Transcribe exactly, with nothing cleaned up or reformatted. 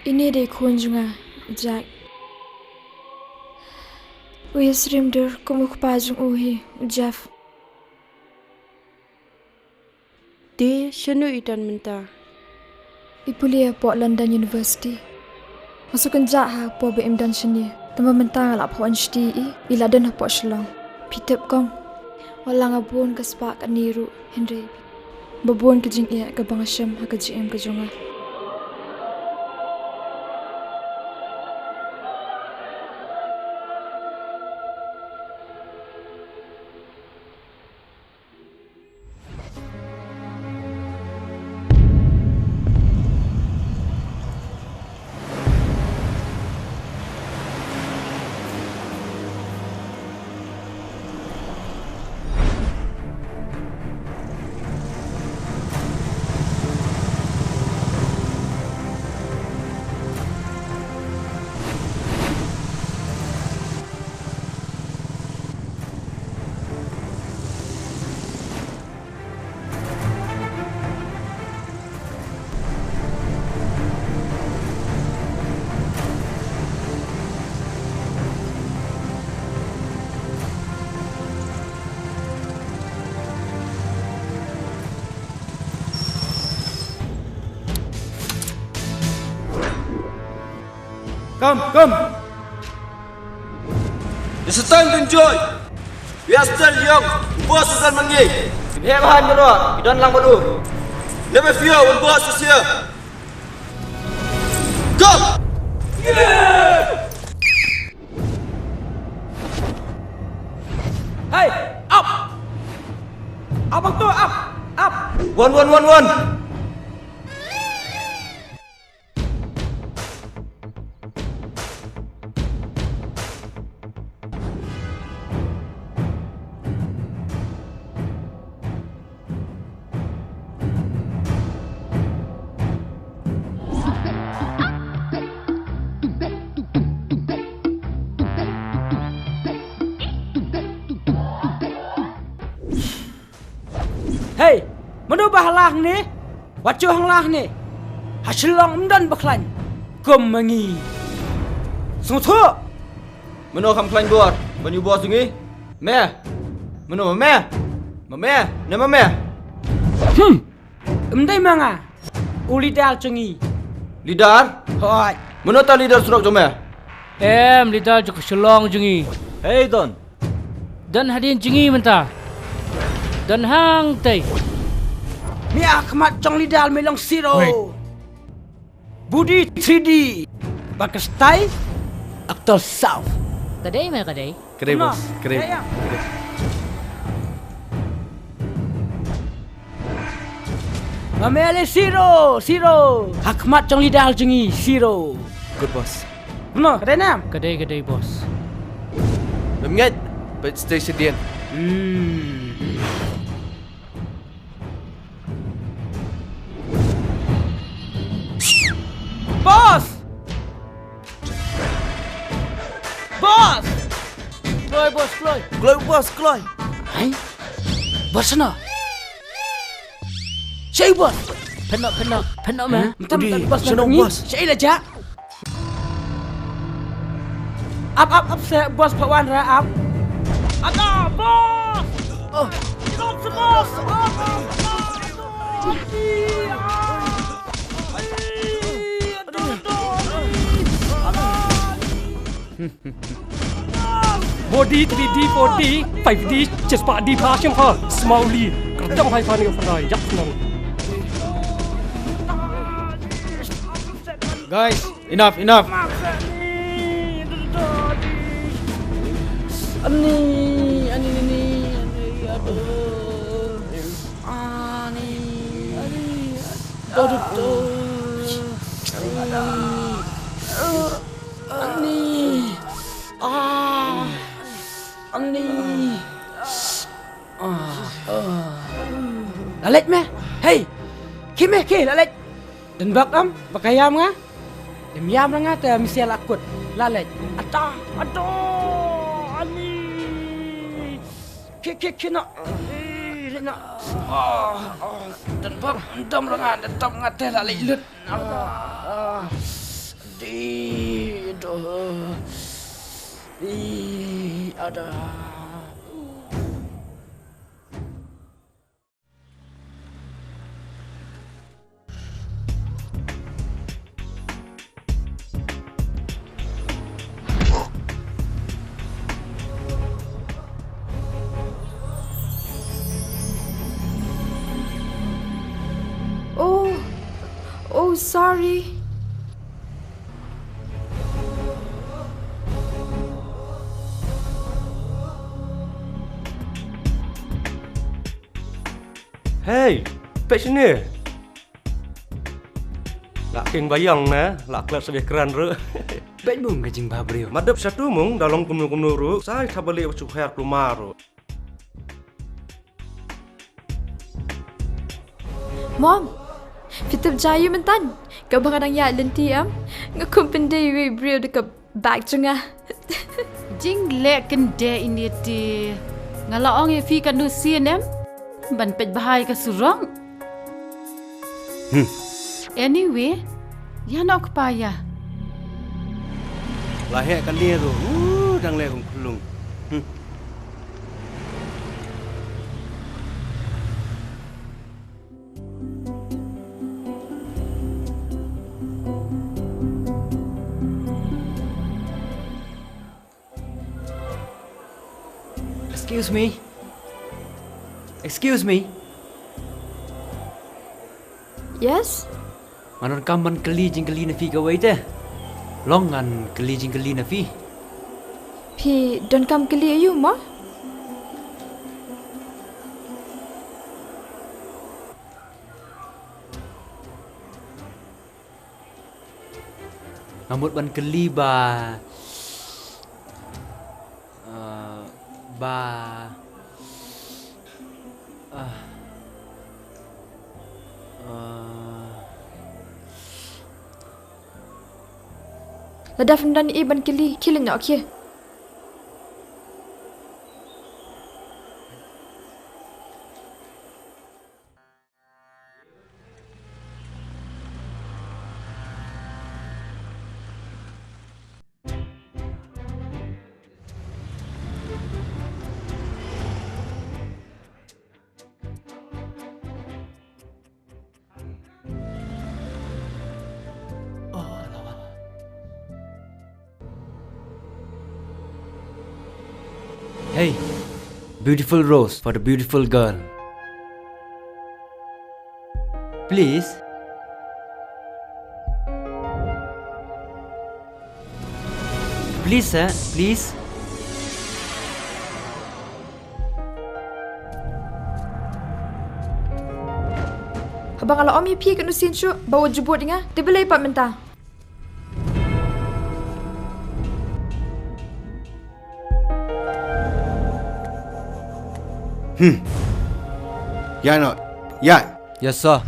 Ine dei khun jong nga, Jack. U ïasyriem dur kum u kpa jong u hi, u Jeff. Te shano i don mynta? I pule hapoh London University. Nga shu kynjah ha por ba im don shane. Tangba mynta nga la phuh wan shuti ïa i, i la don hapoh Shillong. Phi tip kong, wat la nga bun ka spah kane ruh, hynrei ba bun ka jingeh kaba nga shem ha ka jingim ka jong nga. Come, come. It's a time to enjoy. We are still young. U boss is on money. Hep han bro. You don't lang bro. Never fear when boss is here. Come. Hey, up. Up, up, up, up. One, one, one, one. Hei, mano ba ha lang ne? Wat ju hang lang ne. Ha Shillong ym don ba khlaiñ kum ma ngi. Sngewthuh. Mano kham khlaiñ bor ban ïa u boss jong ngi? Me. Mano ma me? Ma me? Ne ma me? Hmm. Ym dei ma nga. U leader jong ngi. Leader? Hooid. Mano ta leader surok jong me? Em, leader jong ka Shillong jong ngi. Hei Don. Don hadien jong ngi mynta. Don hangtei. Me ha khmat jong leader me long zero. Wait. Body three D. Bad ka style actor self. Ka dei me ka dei. Ka dei, boss. Ka dei. Ka dei. Ma me ale zero, zero. Ha khmat jong leader jong ngi zero. Good, boss. Mano, ka dei ne em? Ka dei, ka dei, boss. Mem ngeit, peit station dien. Hmm. Boss! Boss! Kloi, boss, kloi. Kloi, boss, kloi. Hai? Boss na? Shei, boss. Pynno, pynno, pynno, me. Hah? Mynta, udi, mynta, boss, shano, boss? Shei la ja. Ap, ap, ap, se, boss, pha wan ra, ap. Ada, boss! Oh. Stop, boss! Ap, ap, ap, ap. Body three D, four D, five D, chest pa di pa shem pa, small D, kerdang hai pa ni pa yak nang. Guys, enough, enough. Ani, ani, ani, ani, aduh. Ani, ani. Aduh, aduh. Ani. Ah. Ani. Ah. Ah. La leit me. Hei. Ki me ki la leit. Dang bak am ba ka ïam nga. Dang ïam nga te mi sia la kut. La leit. Ata. Aduh. Ani. Ki, ki, ki na. Eh, na. Ah, ah. Dang bak dam nga, dang tam nga te la leit lut. Ah, ah. Ih, aduh. Ih, aduh. Oh, oh, sorry. Hei, peit shane. La king ba ïong ne, la klet sa beh kren ruh. Peit mung ka jingbha briew. Madep shatu mung, da long kumno kumno ruh, sa ïa thaba leh ba shu her kulmar ruh. Mom, phi tip jia ïa u mynta kaba nga dang ïaid lynti em? Nga kum pyndei ïa u briew da ka bag jong nga. Jingleh kyndeh ine te. Nga la ong ïa phi katno sien em ban peit bha ïa ka surok. Hmm. Anyway, ïa na u kpa ïa. La heh kane ruh. Uh, dang leh kum khlung. Hmm. Excuse me. Excuse me. Yes? Nga donkam ban kylli jingkylli na phi kawei te. Long ngan kylli jingkylli na phi. Phi donkam kylli aïu mo? Nga mut ban kylli ba, ah, ba, ah, ah. Lada phim don ei ban kylli, khie leit noh khie. Hey, beautiful rose for the beautiful girl. Please. Please, sir, please. Haba nga la ong ïa phi katno sien shuh ba wat ju bud ïa nga, te balei pat mynta? Hmm. Ïa noh. Ïa. Yes, sir.